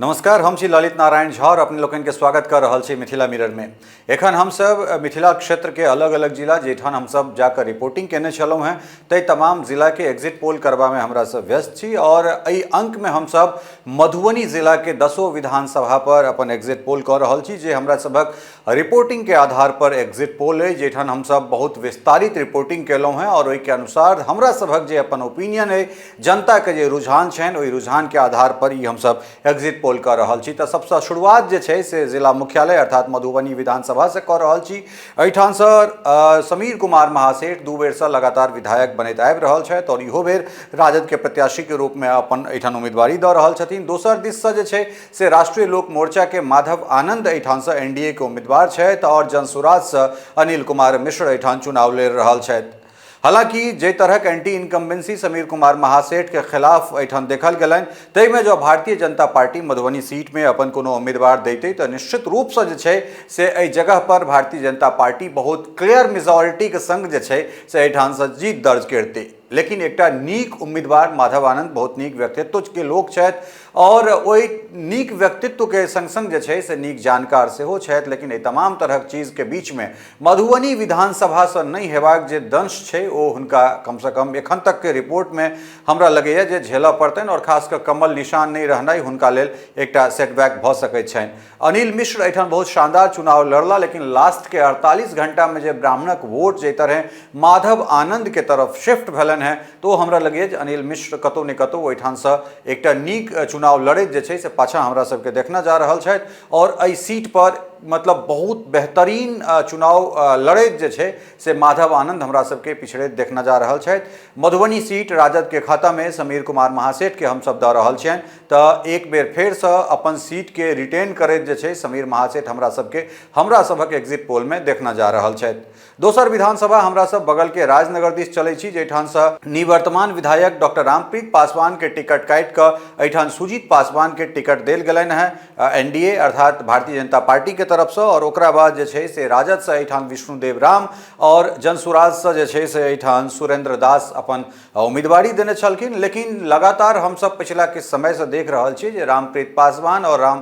नमस्कार, हम छी ललित नारायण झा और अपने लोकनि के स्वागत कर रहल छी मिथिला मिरर में। एखन हमसब मिथिला क्षेत्र के अलग अलग जिला जाहिठाम हमसब जाकर रिपोर्टिंग केने छलहुँ हेँ ताहि तमाम जिला के एग्जिट पोल करबा में हमरा सब व्यस्त छी और एहि अंक में हमसब मधुबनी जिला के 10 विधानसभा पर अपन एग्जिट पोल कऽ रहल छी, जे हमरा सबक रिपोर्टिंग के आधार पर एग्जिट पोल अइ, जाहिठाम हमसब बहुत विस्तारित रिपोर्टिंग केलहुँ हेँ और ओहिके अनुसार हमरा सबक जे अपन ओपिनियन अइ, जनता के जे रुझान छनि, ओहि रुझान के आधार पर ई हमसब एग्जिट पोल कऽ रहल छी। तऽ सबसँ शुरुआत जे छै से जिला मुख्यालय अर्थात मधुबनी विधानसभा से कऽ रहल छी। एहिठामसँ समीर कुमार महासेठ 2 बेरसँ लगातार विधायक बनैत आबि रहल छथि और इहो बेर राजद के प्रत्याशी के रूप में अपन एहिठाम उम्मीदवारी दऽ रहल छथिन। दोसर दिससँ जे छै से राष्ट्रीय लोक मोर्चा के माधव आनंद एहिठामसँ एनडीए के उम्मीदवार छथि और जनसुराजसँ अनिल कुमार मिश्र एहिठाम चुनाव लड़ि रहल छथि। हालांकि जाहि तरहक एंटी इनकम्बेंसी समीर कुमार महासेठ के खिलाफ एहिठाम देखल गेलनि, ताहिमे जँ भारतीय जनता पार्टी मधुबनी सीट में अपन कोनो उम्मीदवार दैतै तऽ निश्चित रूपसँ जे छै से एहि जगह पर भारतीय जनता पार्टी बहुत क्लियर मेजोरिटीके संग जे छै से एहिठामसँ जीत दर्ज करतै। लेकिन एकटा नीक उम्मीदवार माधव आनंद बहुत नीक व्यक्तित्व के लोक छथि और ओहि नीक व्यक्तित्व के संग संग जे छै से नीक जानकार सेहो छथि, लेकिन एहि तमाम तरहक चीज के बीच में मधुबनी विधानसभा से नहि हेबाक जे दंश छै ओ हुनका कम से कम एखन तक के रिपोर्ट में हमरा लगैए जे झेलऽ पड़तनि और खास कऽ कमल निशान नहि रहनाइ हुनका लेल एकटा सेटबैक भऽ सकैत छनि। अनिल मिश्र एहिठाम बहुत शानदार चुनाव लड़ला, लेकिन लास्ट के 48 घंटा में जे ब्राह्मणक वोट जाहि तरह माधव आनंद के तरफ शिफ्ट भेलनि हेँ, तो हमरा लगैए जे अनिल मिश्र कतौ ने कतौ ओहिठामसँ एकटा नीक चुनाव लड़ैत जे छै से पाछाँ हमरा सबके देखना जा रहल छथि और एहि सीट पर मतलब बहुत बेहतरीन चुनाव लड़ैत जे छै से माधव आनंद हमरा सबके पिछड़ैत देखना जा रहल छथि। मधुबनी सीट राजद के खाता में समीर कुमार महासेठ के हमसब दऽ रहल छियनि, तऽ एक बेर फेरसँ अपन सीट के रिटेन करैत जे छै समीर महासेठ हमरा सबके हमरा सबक एग्जिट पोल में देखना जा रहल छथि। दोसर विधानसभा हमरा सब बगल के राजनगर दिस चलै छी, जाहिठामसँ निवर्तमान विधायक डॉक्टर रामप्रीत पासवान के टिकट काटि कऽ एहिठाम सुजीत पासवान के टिकट देल गेलनि हेँ एनडीए अर्थात भारतीय जनता पार्टी के तरफसँ और ओकरा बाद जे छै से राजदसँ एहिठाम विष्णुदेव राम और जनसुराजसँ जे छै से एहिठाम सुरेंद्र दास अपन उम्मीदवारी देने छलखिन। लेकिन लगातार हमसब पछिला किछु समयसँ देख रहल छी जे रामप्रीत पासवान और राम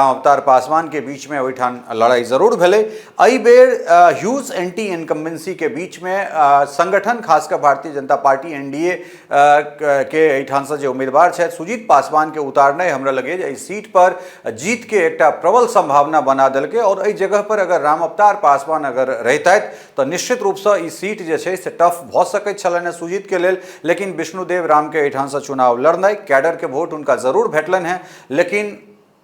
अवतार पासवान के बीच में ओहिठाम लड़ाई जरूर भेलै। एहि बेर ह्यूज एंटी इनकम्बेंसी के बीच में संगठन खासकर भारतीय जनता पार्टी एनडीए के एहिठामसँ जे उम्मीदवार छथि सुजीत पासवान के उतारनाइ हमरा लगैए जे एहि सीट पर जीत के एकटा प्रबल संभावना बना देलकै और एहि जगह पर अगर राम अवतार पासवान अगर रहितथि तऽ निश्चित रूपसँ ई सीट जे छै से टफ भऽ सकैत छलनि हेँ सुजीत के लेल। लेकिन विष्णुदेव राम के एहिठामसँ चुनाव लड़नाइ, कैडर के वोट हुनका जरूर भेटलनि हेँ, लेकिन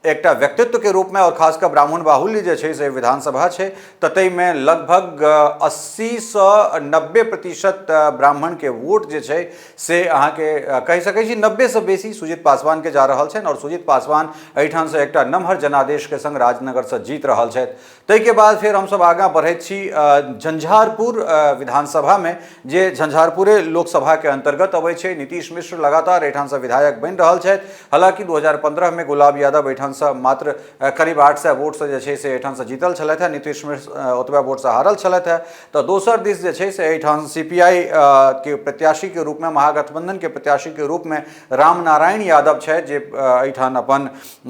एकटा व्यक्तित्व के रूप में और खासकर ब्राह्मण बाहुल्य जे छै से विधानसभा छै तऽ ताहिमे लगभग 80 से 90% ब्राह्मण के वोट जे छै से अहाँके कहि सकै छी 90 से बेसी सुजीत पासवान के जा रहल छनि और सुजीत पासवान एहिठामसँ एकटा नमहर जनादेश के संग राजनगरसँ जीत रहल छथि। ताहिके बाद फेर हमसब आगाँ बढ़ैत छी झंझारपुर विधानसभामे, जे झंझारपुरे लोकसभाके अंतर्गत अबै छै। नीतीश मिश्र लगातार एहिठामसँ विधायक बनि रहल छथि। हालांकि 2015 में गुलाब यादव एहिठामसँ मात्र करीब 800 वोटसँ जे छै से एहिठामसँ जीतल छलथि हेँ, नीतीश मिश्र ओतबे वोटसँ हारल छलथि हेँ। तऽ दोसर दिस जे छै से एहिठाम सीपीआई के प्रत्याशीके रूपमे, महागठबंधनके प्रत्याशीके रूपमे रामनारायण यादव छथि जे एहिठाम अपन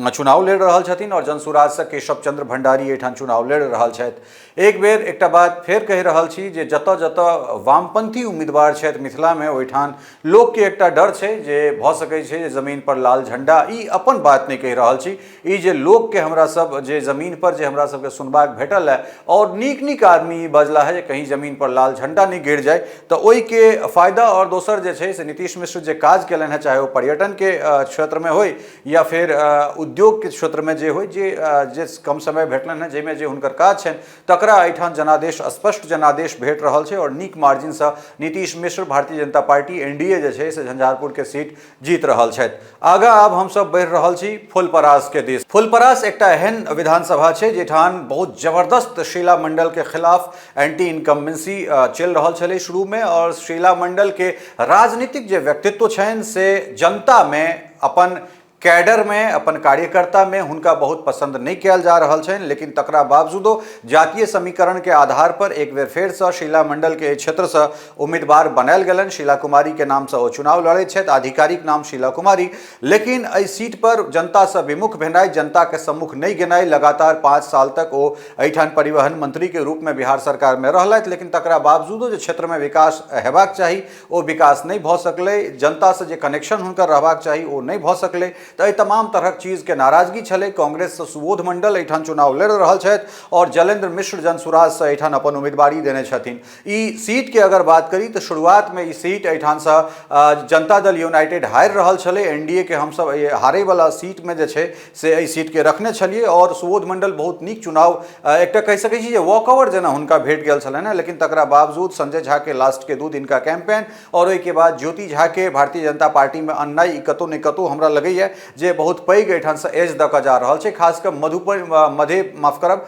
चुनाव लड़ि रहल छथिन और जनसुराजसँ केशव चंद्र भंडारी एहिठाम चुनाव लड़ि रहल छथि। एक बेर एकटा बात फेर कहि रहल छी जे जतऽ जतऽ वामपंथी उम्मीदवार छथि मिथिलामे, ओहिठाम लोकके एकटा डर छै जे भऽ सकै छै जे जमीन पर लाल झंडा, ई अपन बात नहि कहि रहल छी, ई जे लोकके हमरा सब जे जमीन पर जे हमरा सबके सुनबाक भेटल है और नीक नीक आदमी ई बजला है जे कहीं जमीन पर लाल झंडा नहि गिर जाय, तऽ ओहिके फायदा। और दोसर जे छै से नीतीश मिश्र जे काज केलनि हेँ, चाहे ओ पर्यटनके क्षेत्रमे होइ या फेर उद्योगके क्षेत्रमे जे होइ, जे जे कम समय भेटलनि हेँ जाहिमे जे हुनकर काज छनि तकरा एहिठाम जनादेश, स्पष्ट जनादेश भेट रहल छै और नीक मार्जिनसँ नीतीश मिश्र भारतीय जनता पार्टी एनडीए जे छै से झंझारपुरके सीट जीत रहल छथि। आगाँ आब हमसब बढ़ि रहल छी फुलपरास के दिस। फुलपरास एकटा एहन विधानसभा छै जाहिठाम बहुत जबरदस्त शीला मंडल के खिलाफ एंटी इनकम्बेंसी चलि रहल छलै शुरूमे और शीला मंडल के राजनीतिक जे व्यक्तित्व छनि से जनतामे अपन कैडरमे, अपन कार्यकर्तामे हुनका बहुत पसन्द नहि कयल जा रहल छनि। लेकिन तकरा बावजूदो जातीय समीकरणके आधार पर एक बेर फेरसँ शीला मण्डलके एहि क्षेत्रसँ उम्मीदवार बनायल गेलनि। शीला कुमारीके नामसँ ओ चुनाव लड़ैत छथि, आधिकारिक नाम शीला कुमारी। लेकिन एहि सीट पर जनतासँ विमुख भेनाइ, जनताके सम्मुख नहि गेनाइ, लगातार 5 साल तक ओ एहिठाम परिवहन मंत्रीके रूपमे बिहार सरकारमे रहलथि, लेकिन तकरा बावजूदो जे क्षेत्रमे विकास हेबाक चाही ओ विकास नहि भऽ सकलै, जनतासँ जे कनेक्शन हुनकर रहबाक चाही ओ नहि भऽ सकलै। तऽ एहि तमाम तरहक चीजके नाराजगी छलै। कांग्रेससँ सुबोध मण्डल एहिठाम चुनाव लड़ि रहल छथि आओर जलेन्द्र मिश्र जनसुराजसँ एहिठाम अपन उम्मीदवारी देने छथिन। ई सीटके अगर बात करी तऽ शुरुआतमे ई सीट एहिठामसँ जनता दल यूनाइटेड हारि रहल छलै। एन डी ए के हमसब एहि हारैवला सीटमे जे छै से एहि सीटके रखने छलियै आओर सुबोध मण्डल बहुत नीक चुनाव, एकटा कहि सकै छी जे वॉक ओवर जेना हुनका भेट गेल छलनि हेँ। लेकिन तकरा बावजूद संजय झाके लास्टके 2 दिनका कैंपेन आओर ओहिके बाद ज्योति झाके भारतीय जनता पार्टीमे अननाइ, ई कतहु ने कतहु हमरा लगैए जे बहुत पैघ एहिठामसँ एज दऽ कऽ जा रहल छै। खास कऽ मधुपर मधे माफ करब,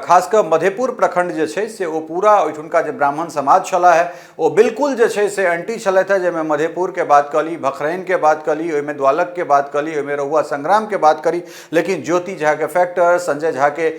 खास कऽ मधेपुर प्रखंड जे छै से ओ पूरा ओहिठुनका जे ब्राह्मण समाज छलाह है ओ बिल्कुल जे छै से एंटी छलथि है, जाहिमे मधेपुरके बात कऽ ली, भखरैनके बात कऽ ली, ओहिमे द्वालकके बात कऽ ली, ओहिमे रहुआ संग्रामके बात करी। लेकिन ज्योति झाके फैक्टर, संजय झाके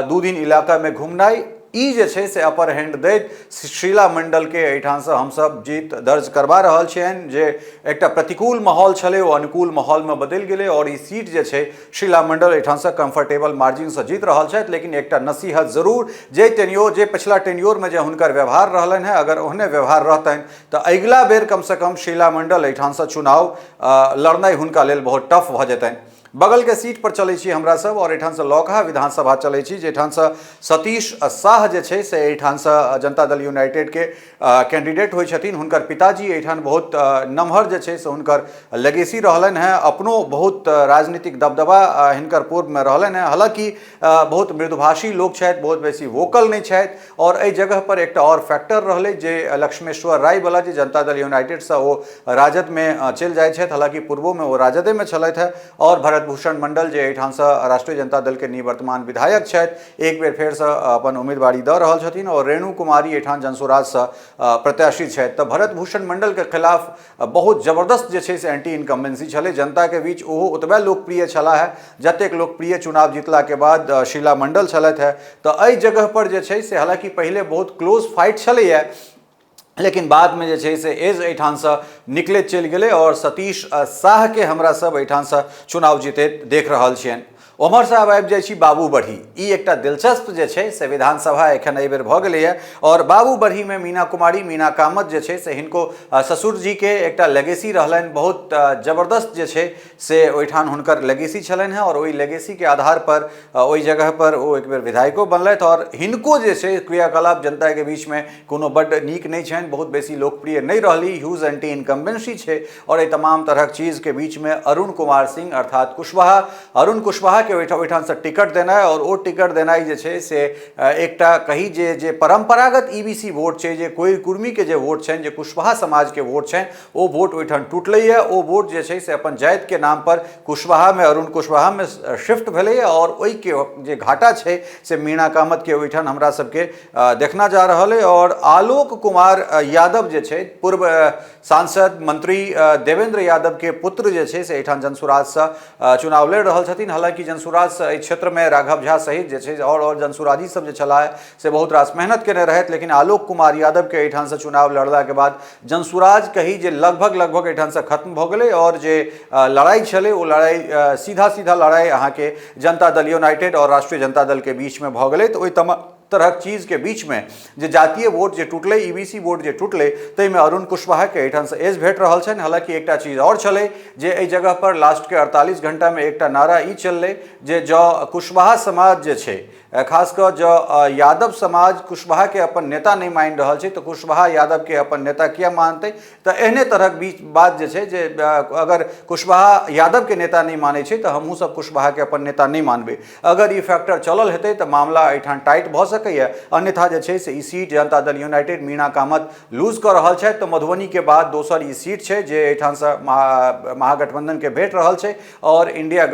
2 दिन इलाकामे घुमनाइ, ई जे छै से अपर हैंड दैत शीला मण्डलके एहिठामसँ हमसभ जीत दर्ज करबा रहल छियनि। जे एकटा प्रतिकूल माहौल छलै ओ अनुकूल माहौलमे बदलि गेलै आओर ई सीट जे छै शीला मण्डल एहिठामसँ कम्फर्टेबल मार्जिनसँ जीत रहल छथि। लेकिन एकटा नसीहत जरूर, जे टेन्योर, जे पछिला टेन्योरमे जे हुनकर व्यवहार रहलनि हेँ, अगर ओहने व्यवहार रहतनि तऽ अगिला बेर कमसँ कम शीला मण्डल एहिठामसँ चुनाव लड़नाइ हुनका लेल बहुत टफ भऽ जेतनि। बगलके सीट पर चलै छी हमरा सब आओर एहिठामसँ लौकहा विधानसभा चलै छी, जाहिठामसँ सतीश साह जे छै से एहिठामसँ जनता दल यूनाइटेडके कैंडिडेट होइ छथिन। हुनकर पिताजी एहिठाम बहुत नमहर जे छै से हुनकर लेगेसी रहलनि हेँ, अपनो बहुत राजनीतिक दबदबा हिनकर पूर्वमे रहलनि हेँ। हालाँकि बहुत मृदुभाषी लोक छथि, बहुत बेसी वोकल नहि छथि। आओर एहि जगह पर एकटा आओर फैक्टर रहलै जे लक्ष्मेश्वर रायवला, जे जनता दल यूनाइटेडसँ ओ राजदमे चलि जाइ छथि, हालाँकि पूर्वोमे ओ राजदेमे छलथि हेँ। आओर भरत भूषण मण्डल जे एहिठामसँ राष्ट्रीय जनता दलके निवर्तमान विधायक छथि, एक बेर फेरसँ अपन उम्मीदवारी दऽ रहल छथिन आओर रेणु कुमारी एहिठाम जनसुराजसँ प्रत्याशी छथि। तऽ भरत भूषण मण्डलके खिलाफ बहुत जबरदस्त जे छै से एंटी इनकम्बेंसी छलै जनताके बीच। ओहो ओतबे लोकप्रिय छलाह है जतेक लोकप्रिय चुनाव जीतलाके बाद शीला मण्डल छलथि है। तऽ एहि जगह पर जे छै से हालाँकि पहिले बहुत क्लोज फाइट छलैए, लेकिन बादमे जे छै से एज एहिठामसँ निकलैत चलि गेलै आओर सतीश साहके हमरा सब एहिठामसँ चुनाव जीतैत देख रहल छियनि। ओम्हरसँ आब आबि जाइ छी बाबूबढ़ी। ई एकटा दिलचस्प जे छै से विधानसभा एखन एहिबेर भऽ गेलैए आओर बाबूबढ़ीमे मीना कुमारी, मीना कामत जे छै से हिनको ससुरजीके एकटा लेगेसी रहलनि, बहुत जबरदस्त जे छै से ओहिठाम हुनकर लेगेसी छलनि हेँ आओर ओहि लेगेसीके आधार पर ओहि जगह पर ओ एक बेर विधायको बनलथि। आओर हिनको जे छै क्रियाकलाप जनताके बीचमे कोनो बड्ड नीक नहि छनि, बहुत बेसी लोकप्रिय नहि रहली, ह्यूज एंटी इनकम्बेंसी छै। आओर एहि तमाम तरहक चीजके बीचमे अरुण कुमार सिंह अर्थात कुशवाहा, अरुण कुशवाहाके ओहिठामसँ टिकट देनाइ आओर ओ टिकट देनाइ जे छै से एकटा कही जे जे परम्परागत ई बी सी वोट छै, जे कोइ कुर्मीके जे वोट छनि, जे कुशवाहा समाजके वोट छनि, ओ वोट ओहिठाम टूटलैए। ओ वोट जे छै से अपन जातिके नामपर कुशवाहामे, अरुण कुशवाहामे शिफ्ट भेलैए आओर ओहिके जे घाटा छै से मीणा कामतके ओहिठाम हमरा सबके देखना जा रहल अइ। आओर आलोक कुमार यादव जे छै पूर्व सांसद मंत्री देवेंद्र यादवके पुत्र जे छै से एहिठाम जनसुराजसँ चुनाव लड़ि रहल छथिन। हालाँकि जनसुराजसँ एहि क्षेत्रमे राघव झा सहित जे छै आओर जनसुराजी सब जे छलाह से बहुत रास मेहनत केने रहथि, लेकिन आलोक कुमार यादवके एहिठामसँ चुनाव लड़लाके बाद जनसुराज कही जे लगभग लगभग एहिठामसँ खत्म भऽ गेलै आओर जे लड़ाइ छलै ओ लड़ाइ सीधा सीधा लड़ाइ अहाँके जनता दल यूनाइटेड आओर राष्ट्रीय जनता दलके बीचमे भऽ गेलै। तऽ ओहि तमाम तरहक चीजके बीचमे जे जातीय वोट जे टूटलै, ई बी सी वोट जे टूटलै, ताहिमे अरुण कुशवाहाके एहिठामसँ एज भेट रहल छनि। हालाँकि एकटा चीज आओर छलै जे एहि जगह पर लास्टके 48 घंटामे एकटा नारा ई चललै जे जँ कुशवाहा समाज जे छै, खास कऽ जँ यादव समाज कुशवाहाके अपन नेता नहि मानि रहल छै तऽ कुशवाहा यादवके अपन नेता किया मानतै? तऽ एहने तरहक बीच बात जे छै जे अगर कुशवाहा यादवके नेता नहि मानै छै तऽ हमहूँ सब कुशवाहाके अपन नेता नहि मानबै। अगर ई फैक्टर चलल हेतै तऽ मामला एहिठाम टाइट भऽ सकैए, अन्यथा जे छै से ई seat Janata Dal United Meena Kamat loose कऽ रहल छथि। तऽ मधुबनीके बाद दोसर ई सीट छै जे एहिठामसँ महागठबंधनके भेट रहल छै आओर इंडिया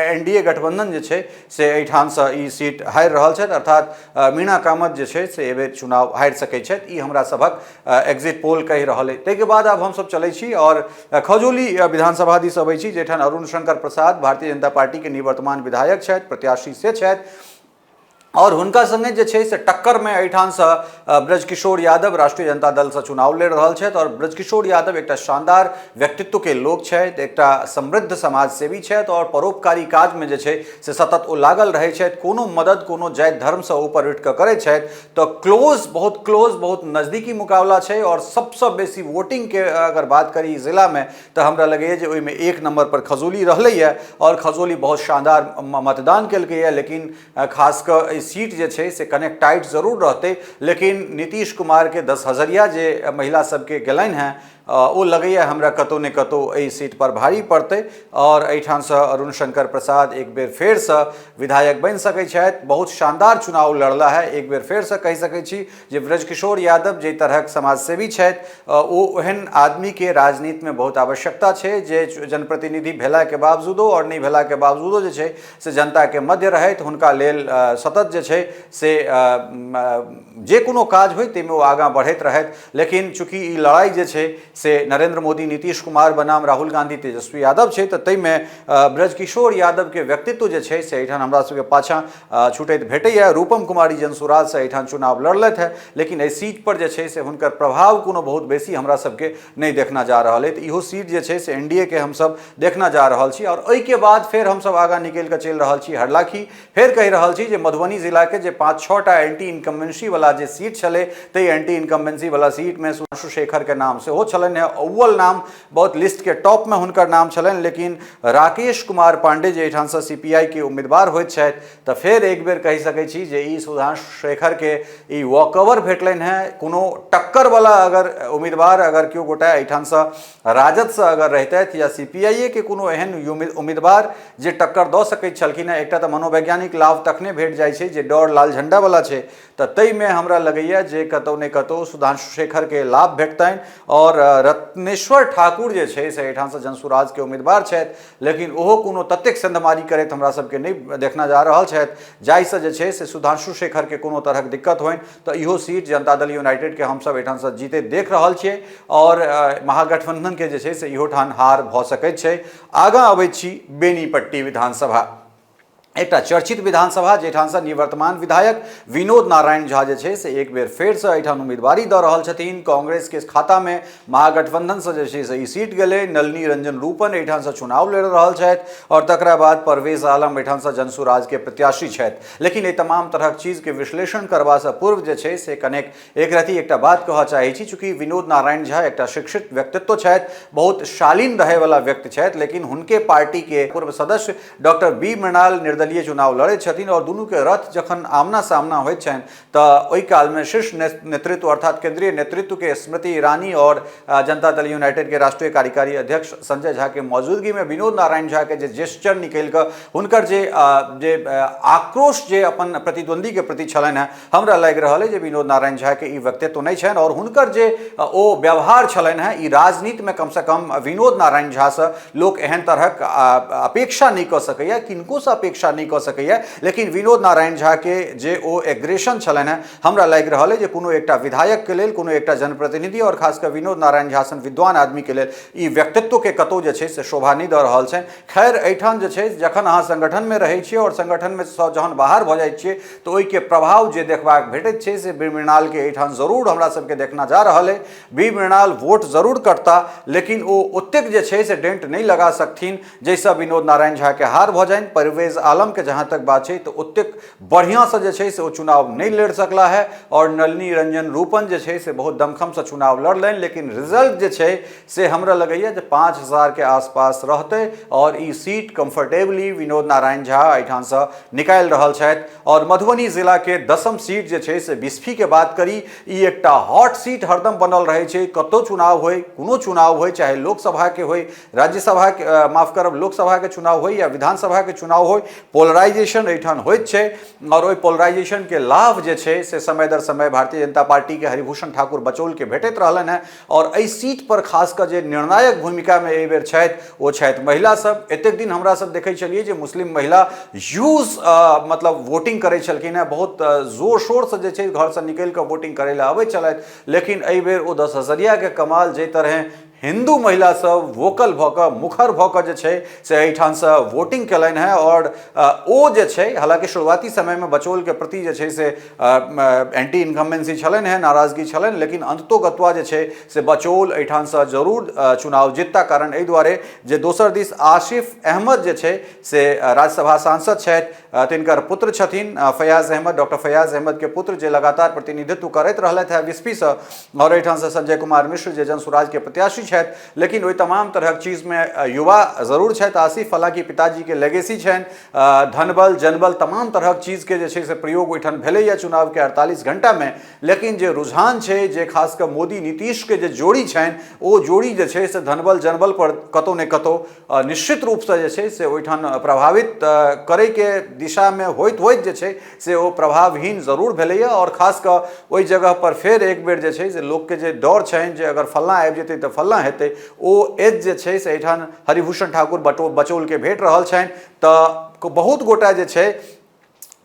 एन डी ए गठबंधन जे छै से एहिठामसँ ई सीट हारि रहल छथि, अर्थात मीणा कामत जे छै से एहि बेर चुनाव हारि सकै छथि। ई हमरा सभक एग्जिट पोल कहि रहल अइ। ताहिके बाद आब हमसभ चलै छी आओर खजौली विधानसभा दिस अबै छी, जाहिठाम अरुण शंकर प्रसाद भारतीय जनता पार्टीके निवर्तमान विधायक छथि, प्रत्याशी से छथि आओर हुनका संगे जे छै से टक्करमे एहिठामसँ ब्रजकिशोर यादव राष्ट्रीय जनता दलसँ चुनाव लड़ि रहल छथि। आओर ब्रजकिशोर यादव एकटा शानदार व्यक्तित्वके लोक छथि, एकटा समृद्ध समाजसेवी छथि आओर परोपकारी काजमे जे छै से सतत ओ लागल रहै छथि। कोनो मदद कोनो जाति धर्मसँ ऊपर उठि कऽ करै छथि। तऽ क्लोज, बहुत क्लोज, बहुत नजदीकी मुकाबला छै। आओर सबसँ बेसी वोटिंगके अगर बात करी ई जिलामे तऽ हमरा लगैए जे ओहिमे 1 नम्बर पर खजौली रहलैए आओर खजौली बहुत शानदार मतदान केलकैए। लेकिन खास कऽ ई सीट जे छै से कनेक टाइट जरूर रहतै, लेकिन नीतीश कुमारके 10 हजरिया जे महिला सबके गेलनि हेँ ओ लगैए हमरा कतहु ने कतहु एहि सीटपर भारी पड़तै आओर एहिठामसँ अरुण शंकर प्रसाद एक बेर फेरसँ विधायक बनि सकै छथि। बहुत शानदार चुनाव लड़ला है। एक बेर फेरसँ कहि सकै छी जे ब्रजकिशोर यादव जाहि तरहक समाजसेवी छथि ओ ओहन आदमीके राजनीतिमे बहुत आवश्यकता छै जे जनप्रतिनिधि भेलाके बावजूदो आओर नहि भेलाके बावजूदो जे छै से जनताके मध्य रहथि, हुनका लेल सतत जे छै से जे कोनो काज होइ ताहिमे ओ आगाँ बढ़ैत रहथि। लेकिन चूँकि ई लड़ाइ जे छै से नरेंद्र मोदी नीतीश कुमार बनाम राहुल गांधी तेजस्वी यादव छै, तऽ ताहिमे ब्रजकिशोर यादवके व्यक्तित्व जे छै से एहिठाम हमरा सबके पाछाँ छूटैत भेटैए। रूपम कुमारी जनसुराजसँ एहिठाम चुनाव लड़लथि हेँ, लेकिन एहि सीटपर जे छै से हुनकर प्रभाव कोनो बहुत बेसी हमरा सबके नहि देखना जा रहल अइ। तऽ इहो सीट जे छै से एन डी ए के हमसब देखना जा रहल छी। आओर ओहिके बाद फेर हमसब आगाँ निकलि कऽ चलि रहल छी हरलाखी। फेर कहि रहल छी जे मधुबनी जिलाके जे 5-6 टा एंटी इनकम्बेंसी वाला जे सीट छलै, ताहि एंटी इनकम्बेंसी वाला सीटमे सुधांशु शेखरके नाम सेहो छलनि हेँ, अव्वल नाम, बहुत लिस्टके टॉपमे हुनकर नाम छलनि। लेकिन राकेश कुमार पांडे जे एहिठामसँ सी पी I के उम्मीदवार होइत छथि, तऽ फेर एक बेर कहि सकै छी जे ई सुधांशु शेखरके ई वॉकओवर भेटलनि हेँ। कोनो टक्करवला अगर उम्मीदवार अगर केओ गोटा एहिठामसँ राजदसँ अगर रहितथि या सी पी I ए के कोनो एहन उम्मीदवार जे टक्कर दऽ सकैत छलखिन हेँ, एकटा तऽ मनोवैज्ञानिक लाभ तखने भेट जाइ छै जे डर लाल झण्डावला छै, तऽ ताहिमे हमरा लगैए जे कतहु ने कतहु सुधांशु शेखरके लाभ भेटतनि। आओर रत्नेश्वर ठाकुर जे छै से एहिठामसँ जनसुराजके उम्मीदवार छथि, लेकिन ओहो कोनो ततेक सेंधमारी करैत हमरा सबके नहि देखना जा रहल छथि जाहिसँ जे छै से सुधांशु शेखरके कोनो तरहक दिक्कत होइन। तऽ इहो सीट जनता दल यूनाइटेडके हमसब एहिठामसँ जीतैत देख रहल छियै आओर महागठबंधनके जे छै से इहो ठाम हार भऽ सकैत छै। आगाँ अबै छी बेनीपट्टी विधानसभा, एकटा चर्चित विधानसभा जाहिठामसँ निवर्तमान विधायक विनोद नारायण झा जे छै से एक बेर फेरसँ एहिठाम उम्मीदवारी दऽ रहल छथिन। कांग्रेसके खातामे महागठबंधनसँ जे छै से ई सीट गेलै। नलिनी रंजन रूपन एहिठामसँ चुनाव लड़ि रहल छथि आओर तकरा बाद परवेज आलम एहिठामसँ जनसुराजके प्रत्याशी छथि। लेकिन एहि तमाम तरहक चीजके विश्लेषण करबासँ पूर्व जे छै से कनेक एक रति एकटा बात कहऽ चाहै छी। चूँकि विनोद नारायण झा एकटा शिक्षित व्यक्तित्व छथि, बहुत शालीन रहैवला व्यक्ति छथि, लेकिन हुनके पार्टीके पूर्व सदस्य डॉक्टर बी मृणाल निर्दलीय चुनाव लड़ैत छथिन आओर दुनूके रथ जखन आमना सामना होइत छनि तऽ ओहि कालमे शीर्ष नेतृत्व अर्थात केंद्रीय नेतृत्वके स्मृति ईरानी आओर जनता दल यूनाइटेडके राष्ट्रीय कार्यकारी अध्यक्ष संजय झाके मौजूदगीमे विनोद नारायण झाके जे जेस्चर निकलि कऽ हुनकर जे जे आक्रोश जे अपन प्रतिद्वंदीके प्रति छलनि हेँ, हमरा लागि रहल अइ जे विनोद नारायण झाके ई व्यक्तित्व नहि छनि आओर हुनकर जे ओ व्यवहार छलनि हेँ ई राजनीतिमे कमसँ कम विनोद नारायण झासँ लोक एहन तरहक अपेक्षा नहि कऽ सकैए, किनकोसँ अपेक्षा नहि कऽ सकैए। लेकिन विनोद नारायण झाके जे ओ एग्रेशन छलनि हेँ, हमरा लागि रहल अइ जे कोनो एकटा विधायकके लेल, कोनो एकटा जनप्रतिनिधि आओर खास कऽ विनोद नारायण झा सन विद्वान आदमीके लेल ई व्यक्तित्वके कतहु जे छै से शोभा नहि दऽ रहल छनि। खैर, एहिठाम जे छै जखन अहाँ संगठनमे रहै छियै आओर संगठनमे सँ जहन बाहर भऽ जाइ छियै तऽ ओहिके प्रभाव जे देखबाक भेटैत छै से बी मृणालके एहिठाम जरूर हमरा सबके देखना जा रहल अइ। बी मृणाल वोट जरूर कटता, लेकिन ओ ओतेक जे छै से डेंट नहि लगा सकथिन जाहिसँ विनोद नारायण झाके हार भऽ जानि। परवेज आलमके जहाँ तक बात छै तऽ ओतेक बढ़िआँसँ जे छै से ओ चुनाव नहि लड़ि सकला है आओर नलिनी रंजन रूपन जे छै से बहुत दमखमसँ चुनाव लड़लनि, लेकिन रिजल्ट जे छै से हमरा लगैए जे 5000 के आसपास रहतै आओर ई सीट कम्फर्टेबली विनोद नारायण झा एहिठामसँ निकालि रहल छथि। आओर मधुबनी जिलाके 10म सीट जे छै से बिस्फीके बात करी, ई एकटा हॉट सीट हरदम बनल रहै छै। कतहु चुनाव होइ, कोनो चुनाव होइ, चाहे लोकसभाके होइ, राज्यसभाके, माफ करब, लोकसभाके चुनाव होइ या विधानसभाके चुनाव होइ, पोलराइजेशन एहिठाम होइत छै आओर ओहि पोलराइजेशनके लाभ जे छै से समय दर समय भारतीय जनता पार्टीके हरिभूषण ठाकुर बचौलके भेटैत रहलनि हेँ। आओर एहि सीट पर खास कऽ जे निर्णायक भूमिकामे एहि बेर छथि ओ छथि महिला सब। एतेक दिन हमरा सब देखै छलियै जे मुस्लिम महिला यूज मतलब वोटिंग करै छलखिन हेँ, बहुत जोर शोरसँ जे छै घरसँ निकलि कऽ वोटिंग करै लए अबै छलथि, लेकिन एहि बेर ओ 10 हजरियाके कमाल जाहि तरहें हिन्दू महिला सब वोकल भऽ कऽ मुखर भऽ कऽ जे छै से एहिठामसँ वोटिंग केलनि हेँ। आओर ओ जे छै हालाँकि शुरुआती समयमे बचौलके प्रति जे छै से एंटी इनकम्बेंसी छलनि हेँ, नाराजगी छलनि, लेकिन अन्ततोगत्वा जे छै से बचौल एहिठामसँ जरूर चुनाव जीतता। कारण एहि दुआरे जे दोसर दिस आसिफ अहमद जे छै से राज्यसभा सांसद छथि, तिनकर पुत्र छथिन फैयाज अहमद, डॉक्टर फैयाज अहमदके पुत्र जे लगातार प्रतिनिधित्व करैत रहलथि हेँ बिस्फीसँ, आओर एहिठामसँ संजय कुमार मिश्र जे जन सुराजके प्रत्याशी छथि। लेकिन ओहि तमाम तरहक चीजमे युवा जरूर छथि आसिफ, हालाँकि पिताजीके लेगेसी छनि, धनबल जनबल तमाम तरहक चीजके जे छै से प्रयोग ओहिठाम भेलैए चुनावके 48 घंटामे, लेकिन जे रुझान छै जे खास कऽ मोदी नीतीशके जे जोड़ी छनि ओ जोड़ी जे छै से धनबल जनबल पर कतहु ने कतहु निश्चित रूपसँ जे छै से ओहिठाम प्रभावित करैके दिशामे होइत होइत जे छै से ओ प्रभावहीन जरूर भेलैए। आओर खास कऽ ओहि जगहपर फेर एक बेर जे छै से लोकके जे डर छनि जे अगर फल्लाँ आबि जेतै तऽ फल्लाँ हेतै, ओ एज जे छै से एहिठाम हरिभूषण ठाकुर बचौलके भेट रहल छनि। तऽ बहुत गोटा जे छै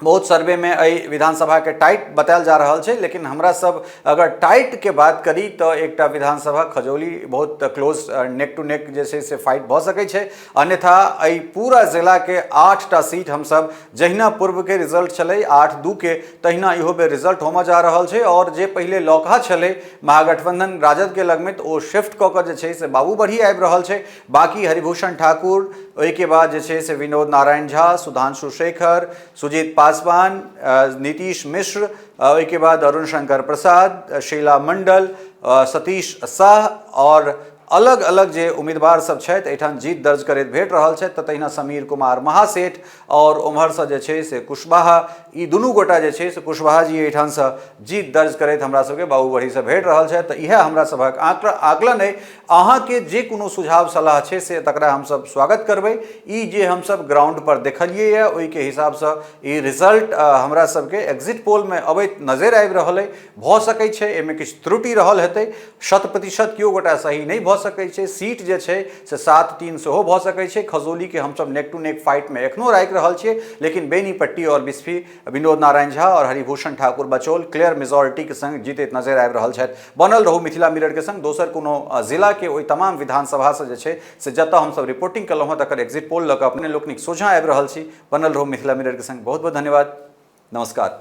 बहुत सर्वेमे एहि विधानसभाके टाइट बतायल जा रहल छै, लेकिन हमरा सब अगर टाइटके बात करी तऽ एकटा विधानसभा खजौली बहुत क्लोज नेक टू नेक जे छै से फाइट भऽ सकै छै। अन्यथा एहि पूरा जिलाके 8टा सीट हमसब जहिना पूर्वके रिजल्ट छलै 8-2 के तहिना इहो बेर रिजल्ट होमऽ जा रहल छै। आओर जे पहिले लौकहा छलै महागठबंधन राजदके लगमे तऽ ओ शिफ्ट कऽ कऽ जे छै से बाबूबढ़ी आबि रहल छै। बाकी हरिभूषण ठाकुर, ओहिके बाद जे छै से विनोद नारायण झा, सुधांशु शेखर, सुजीत पासवान, नीतीश मिश्र, ओहिके बाद अरुण शंकर प्रसाद, शीला मंडल, सतीश शाह आओर अलग अलग जे उम्मीदवार सब छथि एहिठाम जीत दर्ज करैत भेट रहल छथि। तऽ तहिना समीर कुमार महासेठ आओर ओम्हरसँ जे छै से कुशवाहा, ई दुनू गोटा जे छै से कुशवाहा जी एहिठामसँ जीत दर्ज करैत हमरा सबके बाबूबढ़ीसँ भेट रहल छथि। तऽ इएह हमरा सभक आकलन अइ। अहाँके जे कोनो सुझाव सलाह छै से तकरा हमसब स्वागत करबै। ई जे हमसब ग्राउंड पर देखलियै यऽ ओहिके हिसाबसँ ई रिजल्ट हमरा सबके एग्जिट पोलमे अबैत नजरि आबि रहल अइ। भऽ सकै छै एहिमे किछु त्रुटि रहल हेतै, 100% केओ गोटा सही नहि भऽ सकै छै। सीट जे छै से 7-3 सेहो भऽ सकै छै। खजौलीके हमसब नेक टू नेक फाइटमे एखनो राखि रहल छियै, लेकिन बेनीपट्टी आओर बिस्फी विनोद नारायण झा आओर हरिभूषण ठाकुर बचौल क्लियर मेजोरिटीके संग जीतैत नजरि आबि रहल छथि। बनल रहू मिथिला मिररके संग। दोसर कोनो जिलाके ओहि तमाम विधानसभासँ जे छै से जतऽ हमसब रिपोर्टिंग केलहुँ हँ तकर एग्जिट पोल लऽ कऽ अपने लोकनिक सोझाँ आबि रहल छी। बनल रहू मिथिला मिररके संग। बहुत बहुत धन्यवाद, नमस्कार।